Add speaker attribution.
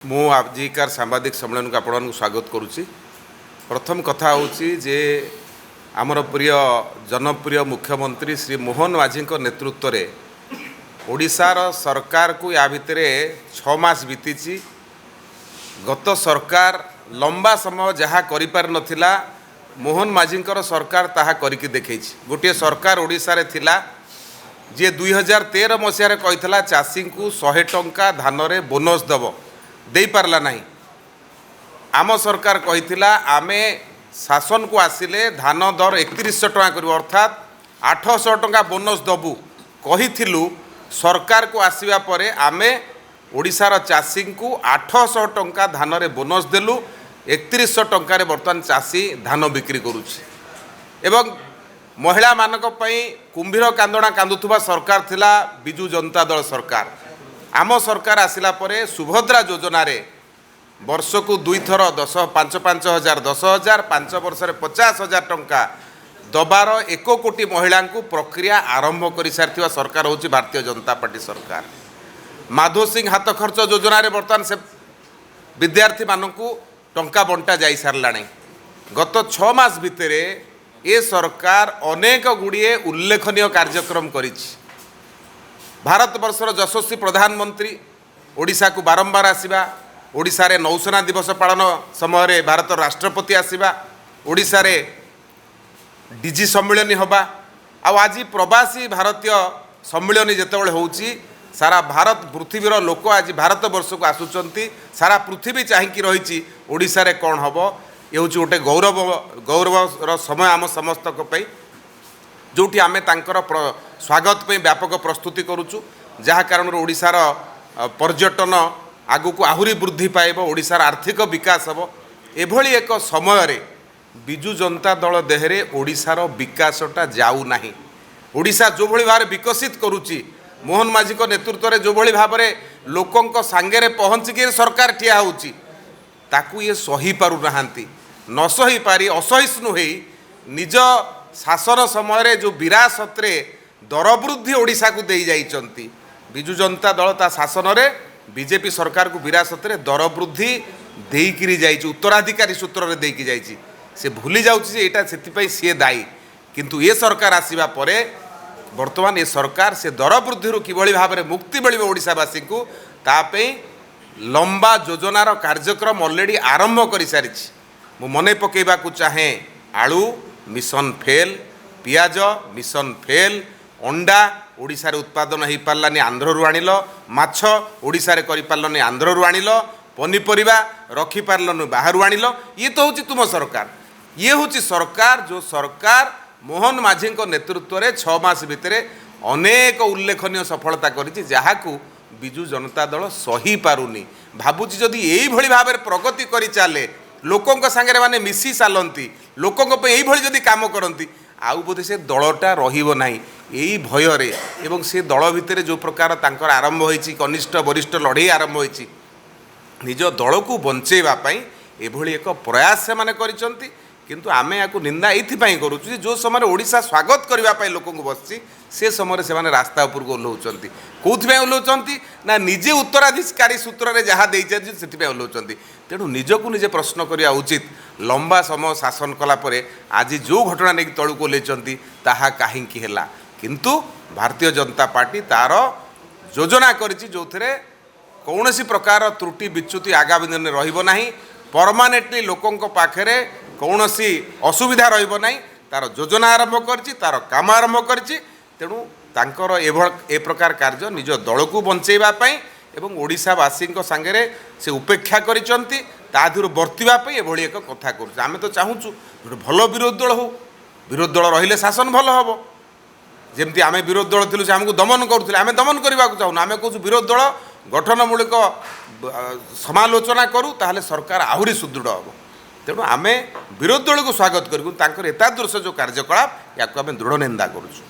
Speaker 1: ମୁଁ ଆଜିକାର ସାମ୍ବାଦିକ ସମ୍ମିଳନୀକୁ ଆପଣମାନଙ୍କୁ ସ୍ୱାଗତ କରୁଛି। ପ୍ରଥମ କଥା ହେଉଛି ଯେ ଆମର ପ୍ରିୟ ଜନପ୍ରିୟ ମୁଖ୍ୟମନ୍ତ୍ରୀ ଶ୍ରୀ ମୋହନ ମାଝୀଙ୍କ ନେତୃତ୍ୱରେ ଓଡ଼ିଶାର ସରକାରକୁ ୟା ଭିତରେ 6 ମାସ ବିତିଛି। ଗତ ସରକାର ଲମ୍ବା ସମୟ ଯାହା କରିପାରିନଥିଲା, ମୋହନ ମାଝୀଙ୍କର ସରକାର ତାହା କରିକି ଦେଖେଇଛି। ଗୋଟିଏ ସରକାର ଓଡ଼ିଶାରେ ଥିଲା, ଯିଏ 2013 ମସିହାରେ କହିଥିଲା ଚାଷୀଙ୍କୁ 100 ଟଙ୍କା ଧାନରେ ବୋନସ୍ ଦେବ, ଦେଇପାରିଲା ନାହିଁ। ଆମ ସରକାର କହିଥିଲା ଆମେ ଶାସନକୁ ଆସିଲେ ଧାନ ଦର 3100 ଟଙ୍କା କରିବୁ, ଅର୍ଥାତ୍ 800 ଟଙ୍କା ବୋନସ୍ ଦେବୁ କହିଥିଲୁ। ସରକାରକୁ ଆସିବା ପରେ ଆମେ ଓଡ଼ିଶାର ଚାଷୀଙ୍କୁ 800 ଟଙ୍କା ଧାନରେ ବୋନସ୍ ଦେଲୁ। 3100 ଟଙ୍କାରେ ବର୍ତ୍ତମାନ ଚାଷୀ ଧାନ ବିକ୍ରି କରୁଛି। ଏବଂ ମହିଳାମାନଙ୍କ ପାଇଁ କୁମ୍ଭୀର କାନ୍ଦଣା କାନ୍ଦୁଥିବା ସରକାର ଥିଲା ବିଜୁ ଜନତା ଦଳ ସରକାର। ଆମ ସରକାର ଆସିଲା ପରେ ସୁଭଦ୍ରା ଯୋଜନାରେ ବର୍ଷକୁ ଦୁଇଥର 10, 5 5 ହଜାର, 10,000, 5 ବର୍ଷରେ 50,000 ଟଙ୍କା ଦବାର 1 କୋଟି ମହିଳାଙ୍କୁ ପ୍ରକ୍ରିୟା ଆରମ୍ଭ କରିସାରିଥିବା ସରକାର ହେଉଛି ଭାରତୀୟ ଜନତା ପାର୍ଟି ସରକାର। ମାଧୋ ସିଂ ହାତ ଖର୍ଚ୍ଚ ଯୋଜନାରେ ବର୍ତ୍ତମାନ ସେ ବିଦ୍ୟାର୍ଥୀମାନଙ୍କୁ ଟଙ୍କା ବଣ୍ଟା ଯାଇସାରିଲାଣି। ଗତ 6 ମାସ ଭିତରେ ଏ ସରକାର ଅନେକ ଗୁଡ଼ିଏ ଉଲ୍ଲେଖନୀୟ କାର୍ଯ୍ୟକ୍ରମ କରିଛି। ଭାରତବର୍ଷର ଯଶସ୍ୱୀ ପ୍ରଧାନମନ୍ତ୍ରୀ ଓଡ଼ିଶାକୁ ବାରମ୍ବାର ଆସିବା, ଓଡ଼ିଶାରେ ନୌସେନା ଦିବସ ପାଳନ ସମୟରେ ଭାରତର ରାଷ୍ଟ୍ରପତି ଆସିବା, ଓଡ଼ିଶାରେ ଡିଜି ସମ୍ମିଳନୀ ହେବା, ଆଉ ଆଜି ପ୍ରବାସୀ ଭାରତୀୟ ସମ୍ମିଳନୀ ଯେତେବେଳେ ହେଉଛି, ସାରା ଭାରତ ପୃଥିବୀର ଲୋକ ଆଜି ଭାରତବର୍ଷକୁ ଆସୁଛନ୍ତି। ସାରା ପୃଥିବୀ ଚାହିଁକି ରହିଛି ଓଡ଼ିଶାରେ କ'ଣ ହେବ। ଏ ହେଉଛି ଗୋଟେ ଗୌରବର ସମୟ ଆମ ସମସ୍ତଙ୍କ ପାଇଁ, ଯେଉଁଠି ଆମେ ତାଙ୍କର ସ୍ୱାଗତ ପାଇଁ ବ୍ୟାପକ ପ୍ରସ୍ତୁତି କରୁଛୁ, ଯାହା କାରଣରୁ ଓଡ଼ିଶାର ପର୍ଯ୍ୟଟନ ଆଗକୁ ଆହୁରି ବୃଦ୍ଧି ପାଇବ, ଓଡ଼ିଶାର ଆର୍ଥିକ ବିକାଶ ହେବ। ଏଭଳି ଏକ ସମୟରେ ବିଜୁ ଜନତା ଦଳ ଦେହରେ ଓଡ଼ିଶାର ବିକାଶଟା ଯାଉନାହିଁ। ଓଡ଼ିଶା ଯେଉଁଭଳି ଭାବରେ ବିକଶିତ କରୁଛି, ମୋହନ ମାଝୀଙ୍କ ନେତୃତ୍ୱରେ ଯେଉଁଭଳି ଭାବରେ ଲୋକଙ୍କ ସାଙ୍ଗରେ ପହଞ୍ଚିକି ସରକାର ଠିଆ ହେଉଛି, ତାକୁ ଇଏ ସହି ପାରୁନାହାନ୍ତି। ନ ସହିପାରି ଅସହିଷ୍ଣୁ ହେଇ ନିଜ ଶାସନ ସମୟରେ ଯେଉଁ ବିରାସତରେ ଦରବୃଦ୍ଧି ଓଡ଼ିଶାକୁ ଦେଇ ଯାଇଛନ୍ତି, ବିଜୁ ଜନତା ଦଳ ତା ଶାସନରେ ବିଜେପି ସରକାରକୁ ବିରାସତରେ ଦରବୃଦ୍ଧି ଦେଇକିରି ଯାଇଛି, ଉତ୍ତରାଧିକାରୀ ସୂତ୍ରରେ ଦେଇକି ଯାଇଛି। ସେ ଭୁଲି ଯାଉଛି ଯେ ଏଇଟା ସେଥିପାଇଁ ସିଏ ଦାୟୀ। କିନ୍ତୁ ଏ ସରକାର ଆସିବା ପରେ ବର୍ତ୍ତମାନ ଏ ସରକାର ସେ ଦରବୃଦ୍ଧିରୁ କିଭଳି ଭାବରେ ମୁକ୍ତି ମିଳିବ ଓଡ଼ିଶାବାସୀଙ୍କୁ, ତା ପାଇଁ ଲମ୍ବା ଯୋଜନାର କାର୍ଯ୍ୟକ୍ରମ ଅଲରେଡ଼ି ଆରମ୍ଭ କରିସାରିଛି। ମୁଁ ମନେ ପକାଇବାକୁ ଚାହେଁ, ଆଳୁ ମିଶନ ଫେଲ୍, ପିଆଜ ମିଶନ ଫେଲ୍, ଅଣ୍ଡା ଓଡ଼ିଶାରେ ଉତ୍ପାଦନ ହୋଇପାରିଲାନି, ଆନ୍ଧ୍ରରୁ ଆଣିଲ, ମାଛ ଓଡ଼ିଶାରେ କରିପାରିଲନି, ଆନ୍ଧ୍ରରୁ ଆଣିଲ, ପନିପରିବା ରଖିପାରିଲନି, ବାହାରୁ ଆଣିଲ। ଇଏ ତ ହେଉଛି ତୁମ ସରକାର। ଇଏ ହେଉଛି ସରକାର, ଯେଉଁ ସରକାର ମୋହନ ମାଝୀଙ୍କ ନେତୃତ୍ୱରେ 6 ମାସ ଭିତରେ ଅନେକ ଉଲ୍ଲେଖନୀୟ ସଫଳତା କରିଛି, ଯାହାକୁ ବିଜୁ ଜନତା ଦଳ ସହିପାରୁନି। ଭାବୁଛି ଯଦି ଏଇଭଳି ଭାବରେ ପ୍ରଗତି କରି ଚାଲେ, ଲୋକଙ୍କ ସାଙ୍ଗରେ ମାନେ ମିଶି ଚାଲନ୍ତି, ଲୋକଙ୍କ ପାଇଁ ଏଇଭଳି ଯଦି କାମ କରନ୍ତି, ଆଉ ବୋଧେ ସେ ଦଳଟା ରହିବ ନାହିଁ। ଏଇ ଭୟରେ ଏବଂ ସେ ଦଳ ଭିତରେ ଯେଉଁ ପ୍ରକାର ତାଙ୍କର ଆରମ୍ଭ ହୋଇଛି, କନିଷ୍ଠ ବରିଷ୍ଠ ଲଢ଼େଇ ଆରମ୍ଭ ହୋଇଛି, ନିଜ ଦଳକୁ ବଞ୍ଚେଇବା ପାଇଁ ଏଭଳି ଏକ ପ୍ରୟାସ ସେମାନେ କରିଛନ୍ତି। କିନ୍ତୁ ଆମେ ୟାକୁ ନିନ୍ଦା ଏଇଥିପାଇଁ କରୁଛୁ ଯେ ଯେଉଁ ସମୟରେ ଓଡ଼ିଶା ସ୍ୱାଗତ କରିବା ପାଇଁ ଲୋକଙ୍କୁ ବସିଛି, ସେ ସମୟରେ ସେମାନେ ରାସ୍ତା ଉପରକୁ ଓହ୍ଲାଉଛନ୍ତି। କେଉଁଥିପାଇଁ ଓହ୍ଲାଉଛନ୍ତି ନା ନିଜେ ଉତ୍ତରାଧିକାରୀ ସୂତ୍ରରେ ଯାହା ଦେଇଛନ୍ତି ସେଥିପାଇଁ ଓହ୍ଲାଉଛନ୍ତି। ତେଣୁ ନିଜକୁ ନିଜେ ପ୍ରଶ୍ନ କରିବା ଉଚିତ, ଲମ୍ବା ସମୟ ଶାସନ କଲା ପରେ ଆଜି ଯେଉଁ ଘଟଣା ନେଇକି ତଳକୁ ଓହ୍ଲାଇଛନ୍ତି ତାହା କାହିଁକି ହେଲା? କିନ୍ତୁ ଭାରତୀୟ ଜନତା ପାର୍ଟି ତାର ଯୋଜନା କରିଛି, ଯେଉଁଥିରେ କୌଣସି ପ୍ରକାର ତ୍ରୁଟି ବିଚ୍ୟୁତି ଆଗାମୀ ଦିନରେ ରହିବ ନାହିଁ, ପରମାନେଣ୍ଟଲି ଲୋକଙ୍କ ପାଖରେ କୌଣସି ଅସୁବିଧା ରହିବ ନାହିଁ। ତାର ଯୋଜନା ଆରମ୍ଭ କରିଛି, ତାର କାମ ଆରମ୍ଭ କରିଛି। ତେଣୁ ତାଙ୍କର ଏଭଳି ଏ ପ୍ରକାର କାର୍ଯ୍ୟ ନିଜ ଦଳକୁ ବଞ୍ଚେଇବା ପାଇଁ ଏବଂ ଓଡ଼ିଶାବାସୀଙ୍କ ସାଙ୍ଗରେ ସେ ଉପେକ୍ଷା କରିଛନ୍ତି, ତା ଦେହରୁ ବର୍ତ୍ତିବା ପାଇଁ ଏଭଳି ଏକ କଥା କରୁଛି। ଆମେ ତ ଚାହୁଁଛୁ ଗୋଟେ ଭଲ ବିରୋଧୀ ଦଳ ହଉ। ବିରୋଧୀ ଦଳ ରହିଲେ ଶାସନ ଭଲ ହେବ। ଯେମିତି ଆମେ ବିରୋଧୀ ଦଳ ଥିଲୁ, ସେ ଆମକୁ ଦମନ କରୁଥିଲେ। ଆମେ ଦମନ କରିବାକୁ ଚାହୁଁନୁ। ଆମେ କହୁଛୁ ବିରୋଧୀ ଦଳ ଗଠନମୂଳକ ସମାଲୋଚନା କରୁ, ତାହେଲେ ସରକାର ଆହୁରି ସୁଦୃଢ଼ ହେବ। ତେଣୁ ଆମେ ବିରୋଧୀ ଦଳକୁ ସ୍ୱାଗତ କରିବୁ। ତାଙ୍କର ଏତାଦୃଶ ଯେଉଁ କାର୍ଯ୍ୟକଳାପ, ୟାକୁ ଆମେ ଦୃଢ଼ ନିନ୍ଦା କରୁଛୁ।